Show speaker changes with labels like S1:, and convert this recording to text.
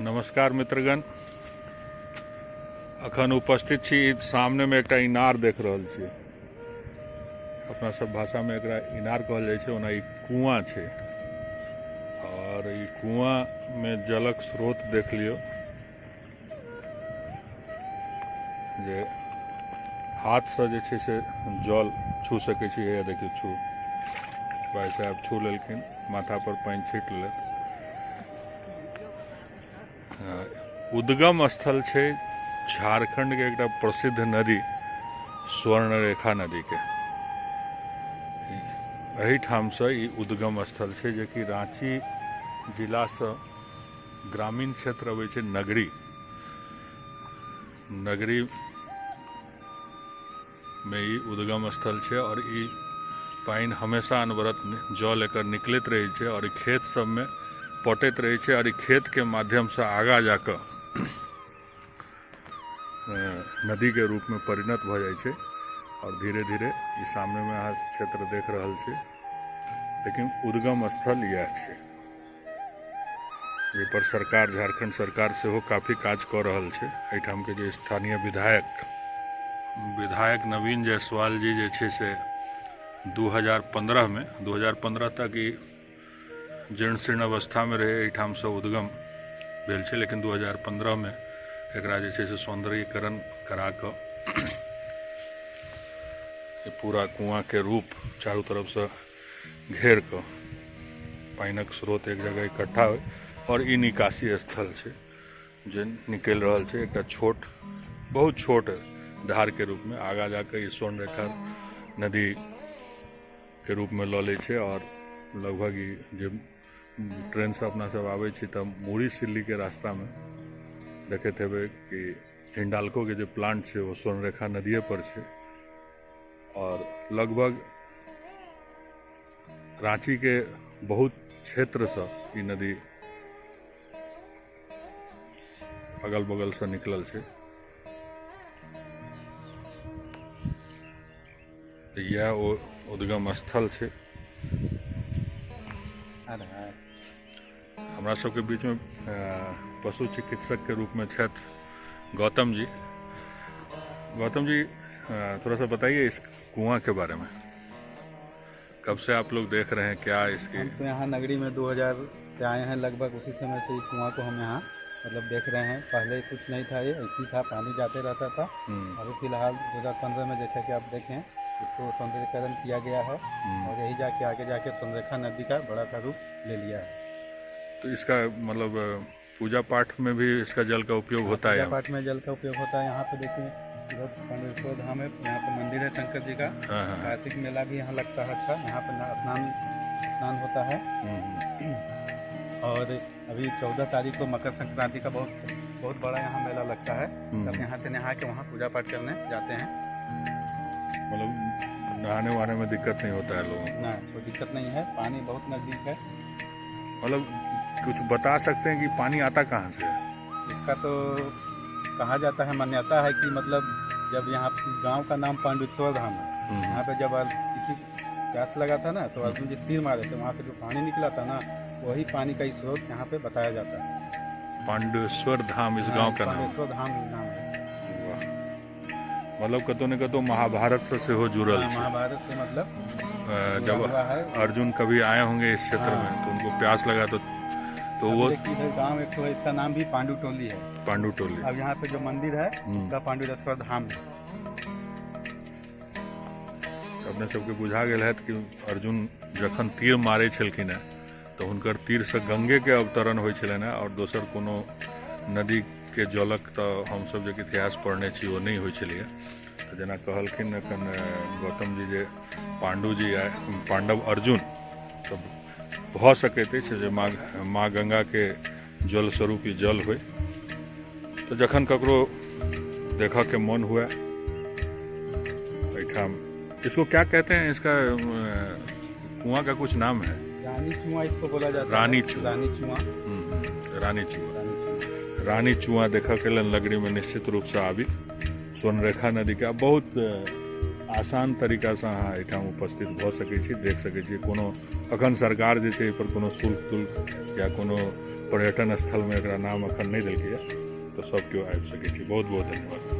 S1: नमस्कार मित्रगण, अखन उपस्थित छी सामनेमे एकटा इनार देख रहल छी। अपना सब भाषामे एकरा इनार कहल जाइ छै, ओना ई कुआँ छै। और ई कुआँमे जलक स्रोत देख लियौ जे हाथसँ जे छै से जल छू सकै छी। हैया देखियौ, छू भाइ साहेब छू लेलखिन, माथा पर पानि छीट लेलथि। उद्गम स्थल छै झारखंडके एकटा प्रसिद्ध नदी स्वर्णरेखा नदीके। एहिठामसँ ई उद्गम स्थल छै, जेकि राँची जिलासँ ग्रामीण क्षेत्र अबै छै नगरी। नगरी मे ई उद्गम स्थल छै और ई पानि हमेशा अनवरत जल एकर निकलैत रहै छै और ई खेत सबमे पटैत रहै छै और ई खेतके माध्यमसँ आगाँ जाकऽ नदीके रूपमे परिणत भऽ जाइ छै। और धीरे धीरे ई सामनेमे अहाँ क्षेत्र देख रहल छी, लेकिन उद्गम स्थल इएह छै, जाहिपर सरकार, झारखंड सरकार सेहो काफी काज कऽ रहल छै। एहिठामके जे स्थानीय विधायक विधायक नवीन जायसवाल जी जे छै से 2015मे, 2015 तक ई जीर्ण शीर्ण अवस्थामे रहै, एहिठामसँ उद्गम भेल छै, लेकिन 2015मे एकरा जे छै से सौन्दर्यीकरण करा कऽ पूरा कुआँके रूप चारू तरफसँ घेर कऽ पानिक स्रोत एक जगह इकट्ठा होइ और ई निकासी स्थल छै जे निकलि रहल छै एकटा छोट, बहुत छोट धारके रूपमे। आगाँ जाकऽ ई स्वर्ण रेखा नदीके रूपमे लऽ लै छै। आओर लगभग ई जे ट्रेनसँ अपना सब आबै छी तऽ मूड़ी सिल्लीके रास्तामे देखैत हेबै कि हिंडाल्कोके जे प्लांट छै ओ स्वर्णरेखा नदिए पर छै। और लगभग राँचीके बहुत क्षेत्रसँ ई नदी अगल बगलसँ निकलल छै। तऽ इएह ओ उद्गम स्थल छै। हमरा सबके बीचमे पशु चिकित्सकके रूपमे छथि गौतम जी। गौतम जी, थोड़ा सा बताइए इस कुआं के बारे में, कब से आप लोग देख रहे हैं, क्या इसकी?
S2: हम तो यहाँ नगरी में 2000 से आए हैं, लगभग उसी समय से इस कुआं को हम यहाँ मतलब देख रहे हैं। पहले कुछ नहीं था, ये ऐसी था, पानी जाते रहता था। अभी फिलहाल 2015 में जैसा कि आप देखें इसको सौंदर्यीकरण किया गया है और यही जाके आगे जाके स्वर्णरेखा नदी का बड़ा सा रूप ले लिया है।
S1: तो इसका मतलब पूजा पाठ में भी इसका जल का उपयोग होता है?
S2: पूजा पाठ में जल का उपयोग होता है। यहाँ पे देखिए, इधर पांडवेश्वर धाम है, यहाँ पे मंदिर है शंकर जी का।
S1: हाँ हाँ
S2: कार्तिक मेला भी यहाँ लगता है। अच्छा, यहाँ पे स्नान स्नान होता है। और अभी 14 तारीख को मकर संक्रांति का बहुत बहुत बड़ा यहाँ मेला लगता है। तब यहाँ से नहा के वहाँ पूजा पाठ करने जाते हैं।
S1: मतलब नहाने वहाने में दिक्कत नहीं होता है लोगों को?
S2: ना, कोई दिक्कत नहीं है, पानी बहुत नज़दीक है।
S1: मतलब कुछ बता सकते हैं कि पानी आता कहाँ से है?
S2: इसका तो कहा जाता है, मान्यता है कि मतलब जब यहाँ गांव का नाम पांडुकेश्वर धाम है, यहाँ पे जब किसी प्यास लगा था ना तो अर्जुन जी तीर मारे थे, वहाँ से जो पानी निकला था ना, वही पानी का स्रोत यहाँ पे बताया जाता है।
S1: पांडुकेश्वर धाम इस
S2: हाँ,
S1: गांव का नाम?
S2: पांडुकेश्वर धाम नाम है।
S1: वाह, मतलब कतौ ने कतौ महाभारत से सेहो जुड़ल
S2: हाँ,
S1: छै।
S2: महाभारत से मतलब जुड़ा
S1: जब
S2: हुआ है।
S1: अर्जुन कभी आए होंगे इस क्षेत्र में तो उनको प्यास लगा तो
S2: अब
S1: वो
S2: देखिए, इधर गांव एक तो है, इसका नाम भी पांडु टोली है।
S1: पांडु टोली।
S2: अब यहाँ पे जो मंदिर है उसका पांडुरेश्वर धाम है।
S1: अपने सबके बुझा गेल हैत कि अर्जुन जखन तीर मारै छलखिन हेँ तऽ हुनकर तीरसँ गंगेके अवतरण होइ छलनि हेँ आओर दोसर कोनो नदीके जलक तऽ हमसब जे इतिहास पढ़ने छी ओ नहि होइ छलैए। तऽ जेना कहलखिन एखन गौतम जी जे पांडु जी आए, पांडव अर्जुन, तऽ भऽ सकैत अछि जे माँ माँ गंगाके जल स्वरूप ई जल होइ। तऽ जखन ककरो देखऽके मन हुए एहिठाम, इसको क्या कहते हैं, इसका कुआं का कुछ नाम है?
S2: रानी चुआ इसको बोला जाता है।
S1: रानी चुआ।
S2: रानी चुआ।
S1: रानी चुआ।
S2: रानी चुआ।
S1: रानी चुआ देखऽके लेल नगरीमे निश्चित रूपसँ आबी। स्वर्णरेखा नदीके बहुत आसान तरीकासँ अहाँ एहिठाम उपस्थित भऽ सकै छी, देख सकै छी। कोनो अखन सरकार जे छै एहिपर कोनो शुल्क तुल्क या कोनो पर्यटन स्थलमे एकरा नाम अखन नहि देलकैए, तऽ सब केओ आबि सकै छी। बहुत बहुत धन्यवाद।